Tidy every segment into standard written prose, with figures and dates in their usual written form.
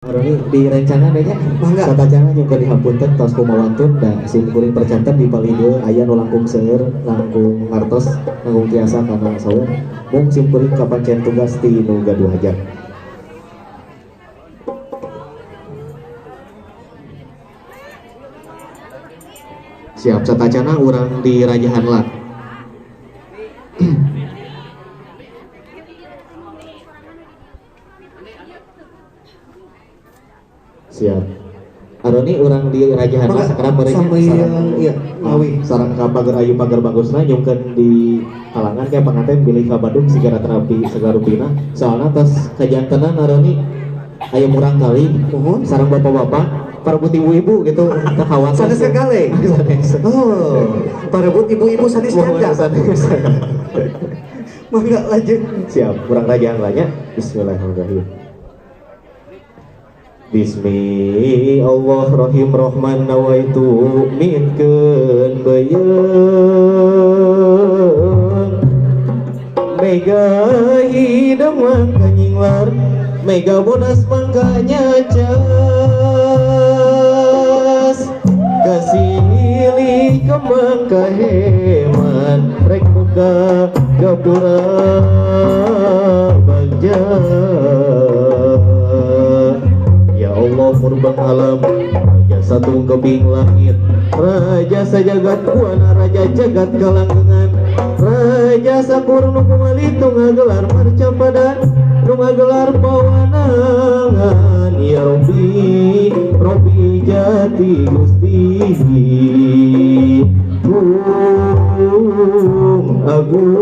Roni di rencangan nya Mangga. Satacana nyungkeun dihapunten tos kumawantun da sim kuring percanten di palih dieu aya nu langkung seueur langkung ngartos langkung tiasa kana saur mung sim kuring kapancen tugas ti nu gaduh hajat. Siap satacana urang di Rajahan lah. Siap. Aroni urang di Rajahan lah sekarang mereka sareng iya, ngawi. Sareng ka pager ayu pager bagusna nyungkeun di halangan kayak panganten bilih ka Bandung sigara terapi segala rupina. Soalna tos kajantenan Aroni aya murang kali Mohon sareng bapak-bapak parebut ibu-ibu gitu teu khawatir. Sanes kagale. Oh, parebut ibu-ibu sanes janda. Sanes. Mangga lanjut. Siap, kurang Rajahan lah nya. Bismillahirrahmanirrahim. Bismi Allah Rahim Rahman nawaitu mitkeun beuyeung mega hidang mangka nyinglar mega bodas mangka nyacas kasili kemang kaheman rek muka gapura bagja. Ya Allah murbang alam, raja satu keping langit, raja sajagat buana, raja jagat kalanggengan, raja sakur nu kumalitu ngagelar marcapada, nu ngagelar pawanangan. Ya Robbi, Robbi jati Gusti Gung Agung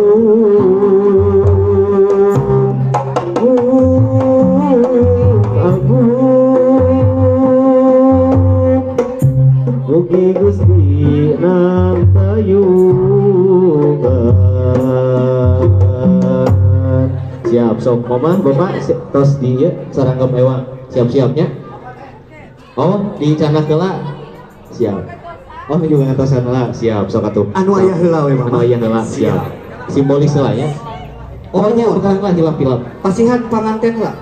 Gung Agung Mugi Gusti nantayungan. Siap sok mama bapak tos di ieu saranggem ewa siap-siapnya. Oh di canah heula siap. Oh juga ngatosan heula siap sok atuh. Anu aya heula we mama. Anu aya heula siap. Simbolis heula nya. Oh nya bukan lah hilap-hilap. Pasihan panganten heula.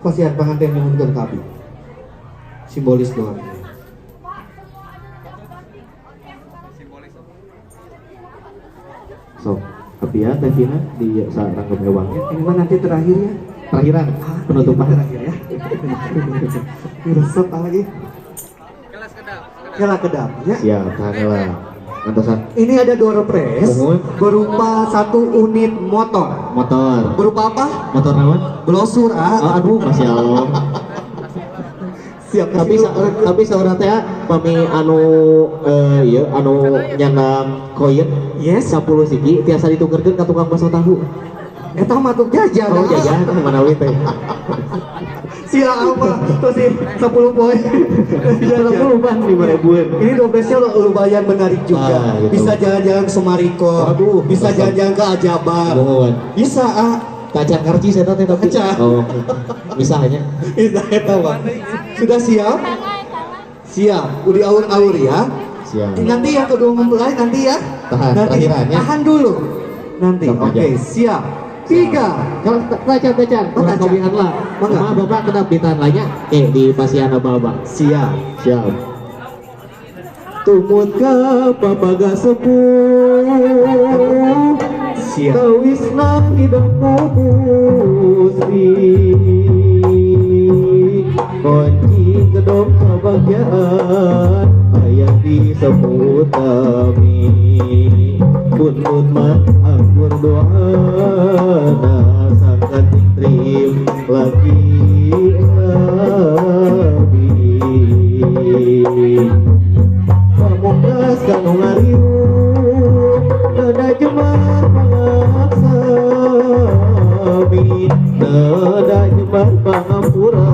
Pasihan panganten nyuhunkeun ka abdi. Simbolis doang. Sok, tapi ya Teh Vina di saranggem ewangnya. Ini mah nanti terakhir ya. Terakhiran, penutupan terakhir ya. Resep lagi. Kelas kedap ya. Siap, tahan lah. Antosan. Ini ada door prize berupa satu unit motor. Motor. Berupa apa? Motor naon? Brosur ah. Oh, aduh, masya Allah. Siap, tapi saurang teh pami anu ieu anu nyandak koin yes 10 siki tiasa ditukerkeun ka tukang bakso tahu. Eta mah tuh jajan. Oh jajan manawi teh. Siap apa? Tuh sih 10 poin. 10 pan 5.000-an. Ini dompetnya lumayan menarik juga. Ah, gitu. Bisa jalan-jalan ke Sumariko. Aduh, bisa jalan-jalan ke Ajabar. Bisa ah. Kaca karcis eta teh tapi. Oh. Bisa hanya. Bisa eta mah. Sudah siap? Siap. Udah aur-aur ya. Siap. Nanti yang kedua mempelai nanti ya. Tahan, nanti terakhirannya. Tahan dulu. Nanti. Oke, siap. 3. Kalau tacan kurang kopian lah. Mama bapak tetap ditahan lainnya. Di pasian abah-abah. Siap. Siap. Tumut ka papaga sepuh. Siap. Tawisna hidang Gusti. Kunci gedong kebahagiaan aya di seputami. Pun-pun mah anggur doana sangkan trim lagi abi. Pamungkas kanu ngariung nada jemar pangaksami, nada jemar pangampura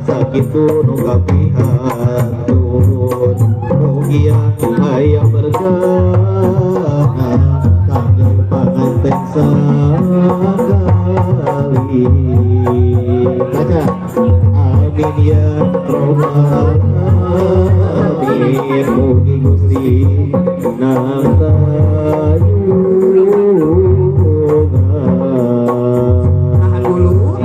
sakitu nu kapihatun. Mugia aya berkah kangge panganten sakali. Baca amin ya robbal alamin. Mugi Gusti nantayungan. Tahan dulu.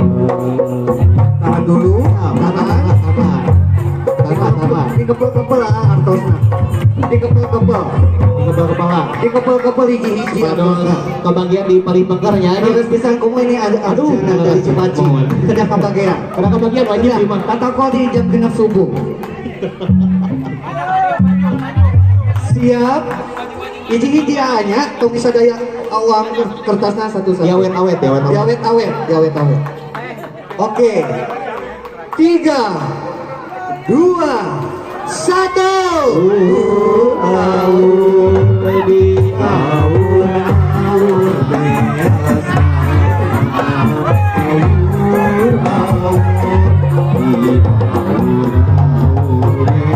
Tahan dulu. Tahan. Tahan. Tahan, tahan. Dikepel-kepel ah artosna. Dikepel-kepel. Dikepel-kepel. Dikepel-kepel hiji-hiji Aduh, artosna. kebagian di paling pengkernya. Terus pisan komo ini ada Aduh, arjuna dari Cimaci. mohon. Kedah kabagean. Karena kebagian wajib Kedah, di mah. Protokol di jam 6 subuh. Siap. Hiji-hiji nya tong bisa daya uang kertasna satu-satu. Ya awet-awet, ya awet-awet. Ya awet-awet, ya awet-awet. Oke. 3, 2, 1. Awur di awur awur beas awur awur di awur awur.